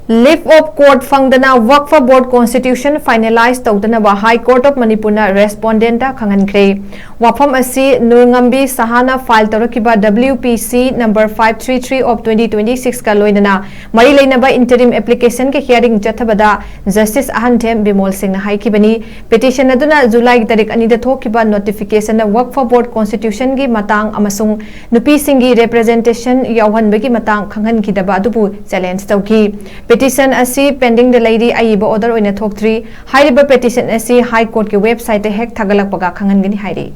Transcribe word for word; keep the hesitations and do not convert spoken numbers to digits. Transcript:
Leave of court ꯐꯪꯗꯅ Waqf Board Constitution finalize ꯇꯧꯗꯅꯕ High Court of Manipurꯅ respondentꯇ ꯈꯪꯍꯟꯈ꯭ꯔꯦ꯫ ꯋꯥꯐꯝ ꯑꯁꯤ ꯅꯨꯔꯉꯝꯕꯤ ꯁꯍꯥꯅ file ꯇꯧꯔꯛꯈꯤꯕ W P C number five three three of twenty twenty sixꯀ ꯂꯣꯏꯅꯅ ꯃꯔꯤ ꯂꯩꯅꯕ interim applicationꯒꯤ hearing ꯆꯠꯊꯕꯗ Justice ꯑꯍꯟꯊꯦꯝ ꯕꯤꯃꯣꯜ ꯁꯤꯡꯅ ꯍꯥꯏꯈꯤꯕꯅꯤ꯫ Petition ꯑꯗꯨꯅ Julyꯒꯤ ꯇꯥꯔꯤꯛ ꯑꯅꯤꯗ ꯊꯣꯛꯈꯤꯕ notificationꯗ Waqf Board Constitutionꯒꯤ ꯃꯇꯥꯡ ꯑꯃꯁꯨꯡ ꯅꯨꯄꯤꯁꯤꯡꯒꯤ representation ꯌꯥꯎꯍꯟꯕꯒꯤ ꯃꯇꯥꯡ ꯈꯪꯍꯟꯈꯤꯗꯕ ꯑꯗꯨꯕꯨ challenge ꯇꯧꯈꯤ꯫ Petition ꯑꯁꯤ pendingꯗ ꯂꯩꯔꯤ, ꯑꯏꯕ order ꯑꯣꯏꯅ ꯊꯣꯛꯇ꯭ꯔꯤ꯫ ꯍꯥꯏꯔꯤꯕ petition ꯑꯁꯤ High Courtꯀꯤ websiteꯇ ꯍꯦꯛ ꯊꯥꯒꯠꯂꯛꯄꯒ ꯈꯪꯍꯟꯒꯅꯤ ꯍꯥꯏꯔꯤ꯫